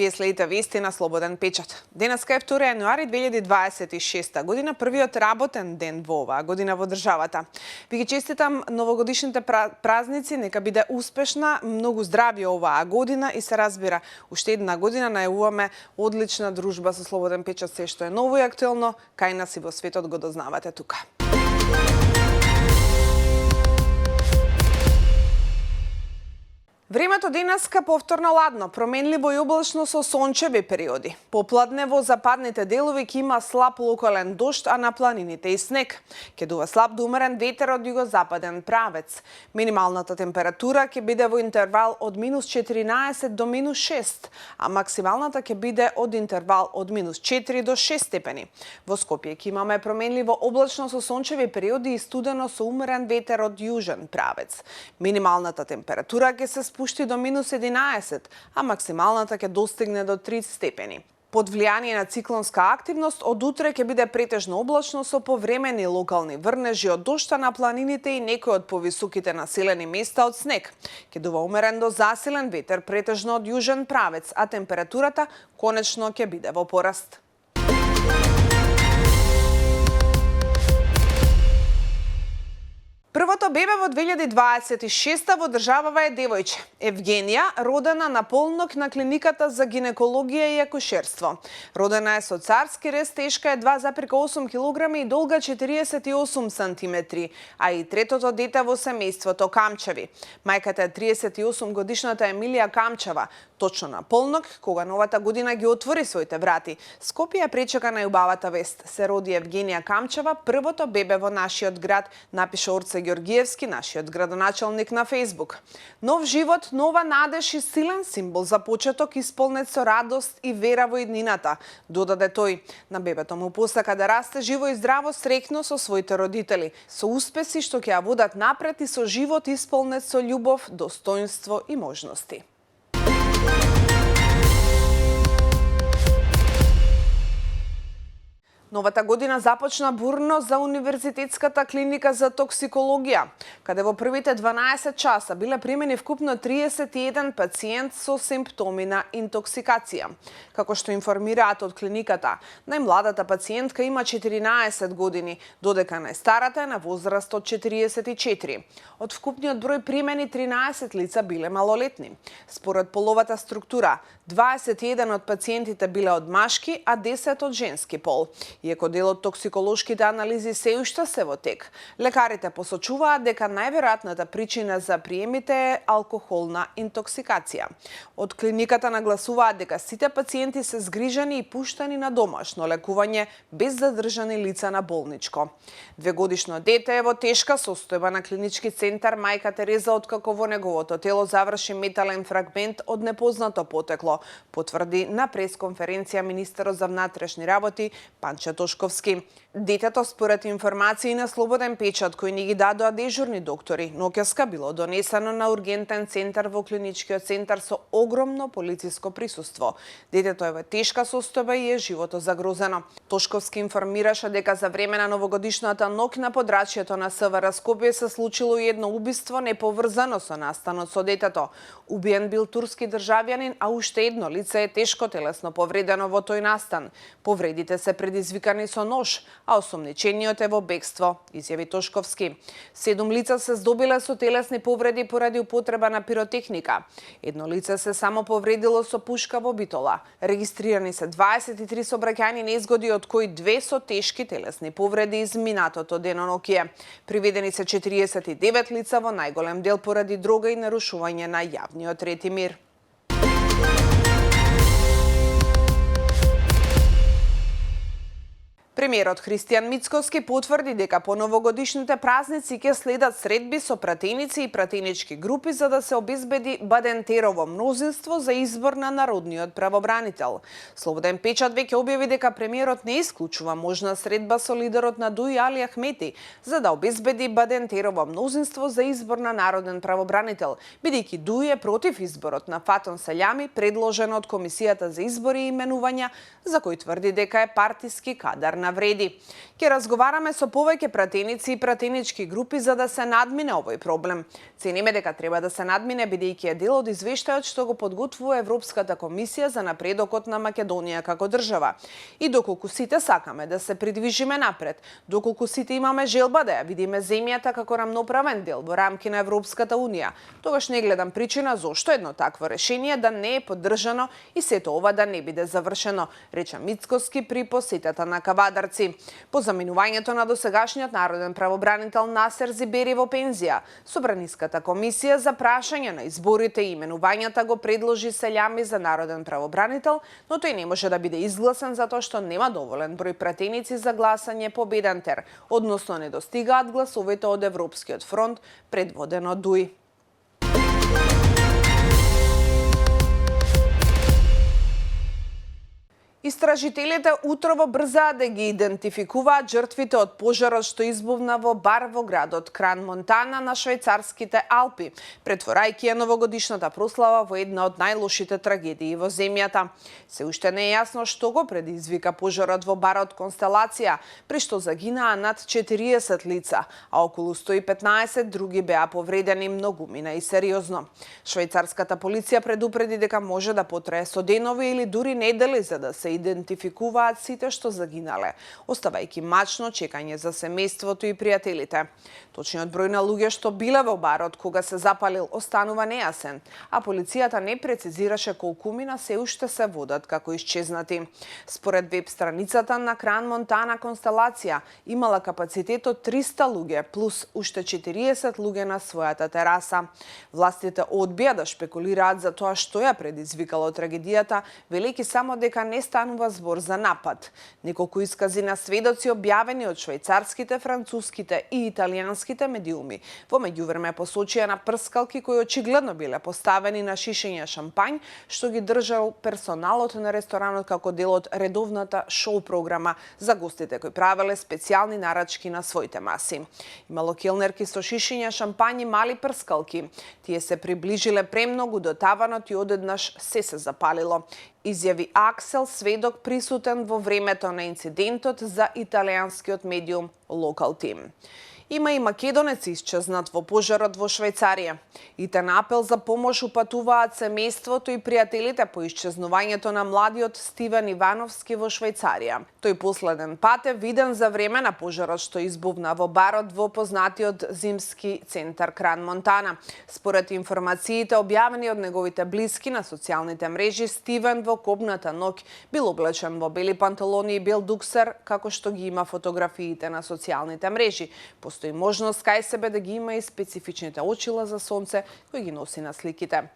Вие следите вести на Слободен печат. Денеска е 2 јануари 2026 година, првиот работен ден во оваа година во државата. Ви ги честитам новогодишните празници, нека биде успешна, многу здравје оваа година и се разбира, уште една година најавуваме одлична дружба со Слободен печат, се што е ново и актуелно, кај нас и во светот го дознавате тука. Времето денеска повторно ладно, променливо и облачно со сончеви периоди. Попладне во западните делови ќе има слаб локален дожд, а на планините и снег. Ќе дува слаб до умерен ветер од југозападен правец. Минималната температура ќе биде во интервал од -14 до -6, а максималната ќе биде од интервал од -4 до 6 степени. Во Скопје ќе имаме променливо облачно со сончеви периоди и студено со умерен ветер од јужен правец. Минималната температура ќе се спушти до -11, а максималната ќе достигне до 30 степени. Под влијание на циклонска активност, од утре ќе биде претежно облачно со повремени локални врнежи од дожд на планините и некои од повисоките населени места од снег. Ќе дува умерен до засилен ветер претежно од јужен правец, а температурата конечно ќе биде во пораст. Првото бебе во 2026 во државава е девојче. Евгенија, родена на Полнок на клиниката за гинекологија и акушерство. Родена е со царски рез, тешка е 2,8 кг и долга 48 см, а и третото дете во семејството Камчеви. Мајката е 38 годишната Емилија Камчева. Точно на Полнок, кога новата година ги отвори своите врати, Скопје пречека најубавата вест. Се роди Евгенија Камчева, првото бебе во нашиот град, напише Орце Ѓоргиевски, нашиот градоначалник на Фејсбук. Нов живот, нова надеж и силен символ за почеток исполнет со радост и вера во иднината, додаде тој. На бебето му посака да расте живо и здраво, среќно со своите родители, со успеси што ќе ја водат напред и со живот исполнет со љубов, достоинство и можности. Новата година започна бурно за Универзитетската клиника за токсикологија, каде во првите 12 часа биле примени вкупно 31 пациент со симптоми на интоксикација. Како што информираат од клиниката, најмладата пациентка има 14 години, додека најстарата е на возраст од 44. Од вкупниот број примени 13 лица биле малолетни. Според половата структура, 21 од пациентите биле од машки, а 10 од женски пол. Иако дел од токсиколошките анализи се уште се во тек, лекарите посочуваат дека најверојатната причина за приемите е алкохолна интоксикација. Од клиниката нагласуваат дека сите пациенти се згрижани и пуштани на домашно лекување без задржани лица на болничко. 2-годишно дете е во тешка состојба на клинички центар Мајка Тереза, откако во неговото тело заврши метален фрагмент од непознато потекло, потврди на пресконференција министерот за внатрешни работи Панче Тошковски. Детето, според информации на Слободен печат кои ни ги дадоа дежурни доктори, ноќеска било донесено на ургентен центар во клиничкиот центар со огромно полициско присуство. Детето е во тешка состојба и е живото загрозено. Тошковски информираше дека за време на новогодишната ноќ на подрачјето на СВР Скопје се случило и едно убиство неповрзано со настанот со детето. Убиен бил турски државјанин, а уште едно лице е тешко телесно повредено во тој настан. Повредите се предизвикани со нож, а осомничениот е во бегство, изјави Тошковски. 7 лица се здобиле со телесни повреди поради употреба на пиротехника. Едно лице се само повредило со пушка во Битола. Регистрирани се 23 сообраќајни незгоди, од кои 2 со тешки телесни повреди изминатото деноноќие. Приведени се 49 лица, во најголем дел поради дрога и нарушување на јавниот ред и мир. Премиерот Христијан Мицкоски потврди дека по новогодишните празници ќе следат средби со пратеници и пратенички групи за да се обезбеди бадентерово мнозинство за избор на народниот правобранител. Слободен печат веќе објави дека премиерот не исклучува можна средба со лидерот на ДУИ Али Ахмети за да обезбеди бадентерово мнозинство за избор на народен правобранител, бидејќи ДУИ е против изборот на Фатон Саљами, предложен од Комисијата за избори и именувања, за кој тврди дека е партиски кадар на навреди. Ќе разговараме со повеќе пратеници и пратенички групи за да се надмине овој проблем. Цениме дека треба да се надмине бидејќи е дел од извештајот што го подготвува Европската комисија за напредокот на Македонија како држава. И доколку сите сакаме да се придвижиме напред, доколку сите имаме желба да ја видиме земјата како рамноправен дел во рамки на Европската унија, тогаш не гледам причина зошто едно такво решение да не е поддржано и сето ова да не биде завршено, рече Мицкоски при посетата на Кавадарци. По заминувањето на досегашниот народен правобранител Насер Зибери во пензија, Собраниската комисија за прашање на изборите и именувањата го предложи Селјами за народен правобранител, но тој не може да биде изгласен затоа што нема доволен број пратеници за гласање по бедантер, односно не достигаат гласовите од Европскиот фронт предводен од ДУИ. Истражителите утрово брзаат да ги идентификуваат жртвите од пожарот што избувна во бар во градот Кран-Монтана на швајцарските Алпи, претворајќи ја новогодишната прослава во една од најлошите трагедии во земјата. Се уште не е јасно што го предизвика пожарот во барот Констелација, при што загинаа над 40 лица, а околу 115 други беа повредени многумина и сериозно. Швајцарската полиција предупреди дека може да потрае со денови или дури недели за да се идентификуваат сите што загинале, оставајќи мачно чекање за семејството и пријателите. Точниот број на луѓе што биле во барот кога се запалил останува нејасен, а полицијата не прецизираше колкумина се уште се водат како исчезнати. Според веб страницата на Кран-Монтана Констелација имала капацитет од 300 луѓе плюс уште 40 луѓе на својата тераса. Властите одбија да шпекулираат за тоа што ја предизвикало трагедијата, велејќи само дека не станува збор за напад. Неколку искази на сведоци објавени од швајцарските, француските и италијанските медиуми во меѓувреме посочија на прскалки кои очигледно биле поставени на шишење шампањ што ги држал персоналот на ресторанот како дел од редовната шоу програма за гостите кои правеле специјални нарачки на своите маси. Имало келнерки со шишење шампањ и мали прскалки. Тие се приближиле премногу до таванот и одеднаш се запалило, изјави Аксел, сведок присутен во времето на инцидентот за италијанскиот медиум Local Team. Има и македонеци исчезнат во пожарот во Швајцарија. Ите на апел за помош упатуваат семејството и пријателите по исчезнувањето на младиот Стивен Ивановски во Швајцарија. Тој последен пат е виден за време на пожарот што избувна во барот во познатиот зимски центар Кран-Монтана. Според информациите објавени од неговите блиски на социјалните мрежи, Стивен во кобната ноќ бил облечен во бели панталони и бел дуксер, како што ги има фотографиите на социјалните мрежи. Постои можност кај себе да ги има и специфичните очила за сонце кои ги носи на сликите.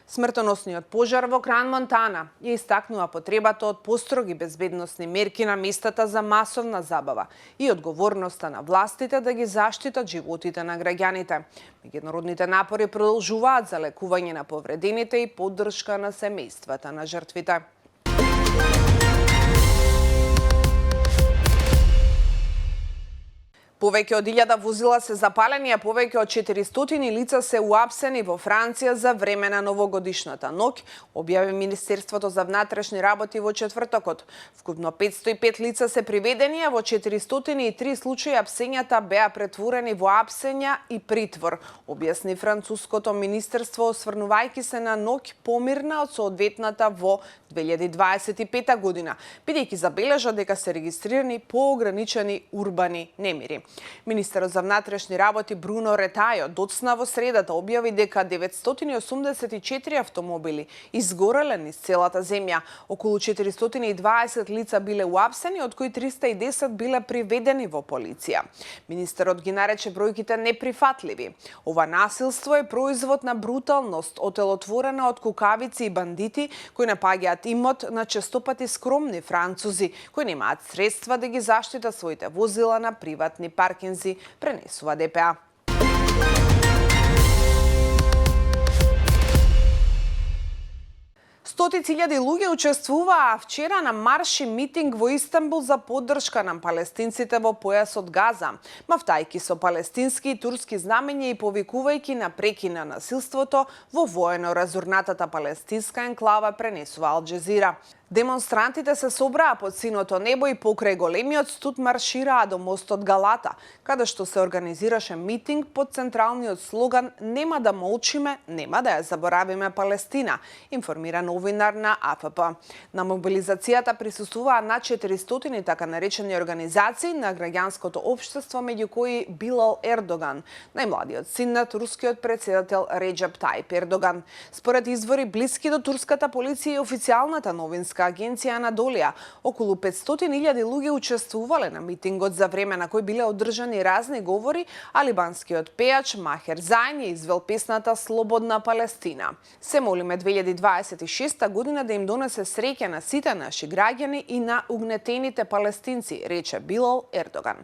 Смртоносниот пожар во Кран-Монтана ја истакнува потребата од построги безбедносни мерки на местата за масовна забава и одговорноста на властите да ги заштитат животите на граѓаните. Меѓународните напори продолжуваат за лекување на повредените и поддршка на семејствата на жртвите. Повеќе од 1000 возила се запалени, а повеќе од 400 лица се уапсени во Франција за време на новогодишната ноќ, објави Министерството за внатрешни работи во четвртокот. Вкупно 505 лица се приведени, а во 403 случаи апсењата беа претворени во апсења и притвор, објасни француското министерство, осврнувајќи се на ноќ помирна од соодветната во 2025 година, бидејќи забележа дека се регистрирани поограничени урбани немири. Министерот за внатрешни работи Бруно Ретајо доцна во средата објави дека 984 автомобили изгореле низ целата земја, околу 420 лица биле уапсени, од кои 310 биле приведени во полиција. Министерот ги нарече бројките неприфатливи. Ова насилство е производ на бруталност, отелотворена од кукавици и бандити кои напаѓаат имот на честопати скромни французи кои немаат средства да ги заштитат своите возила на приватни паркинзи, пренесува ДПА. Стотици илјади луѓе учествуваа вчера на марш и митинг во Истанбул за поддршка на палестинците во појасот Газа, мафтајки со палестински и турски знамења и повикувајќи на прекин на насилството во воено разурнатата палестинска енклава, пренесува Ал Џезира. Демонстрантите се собраа под синото небо и покрај големиот студ маршираа до мостот Галата, каде што се организираше митинг под централниот слоган "Нема да молчиме, нема да ја заборавиме Палестина", информира новинар на АФП. На мобилизацијата присуствуваа над 400 така наречени организации на граѓанското општество, меѓу кои Билал Ердоган, најмладиот син на турскиот претседател Реџеп Тајип Ердоган. Според извори блиски до турската полиција и официјалната новинска агенција Анадолија, околу 500.000 луѓе учествувале на митингот, за време на кој биле одржани разни говори, а либанскиот пејач Махер Зајн ја извел песната "Слободна Палестина". Се молиме 2026 година да им донесе среќа на сите наши граѓани и на угнетените палестинци, рече Билал Ердоган.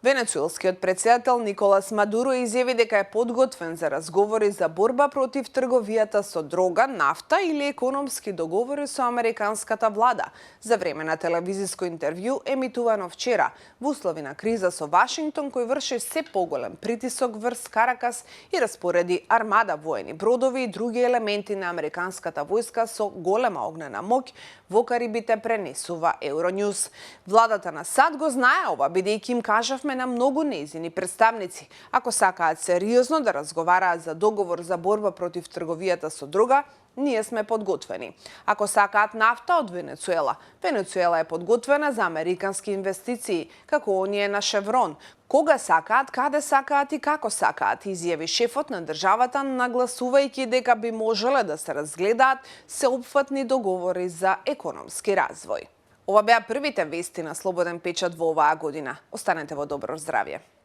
Венецуелскиот претседател Николас Мадуро изјави дека е подготвен за разговори за борба против трговијата со дрога, нафта или економски договори со американската влада, за време на телевизиско интервју емитувано вчера во услови на криза со Вашингтон, кој врши се поголем притисок врз Каракас и распореди армада воени бродови и други елементи на американската војска со голема огнена моќ во Карибите, пренесува Евроньюз. Владата на САД го знае ова, бидејќи им кажавме на многу нејзини представници. Ако сакаат сериозно да разговараат за договор за борба против трговијата со дрога, ние сме подготвени. Ако сакаат нафта од Венецуела, Венецуела е подготвена за американски инвестиции, како оние на Шеврон. Кога сакаат, каде сакаат и како сакаат, изјави шефот на државата, нагласувајќи дека би можеле да се разгледаат сеопфатни договори за економски развој. Ова беа првите вести на Слободен печат во оваа година. Останете во добро здравје.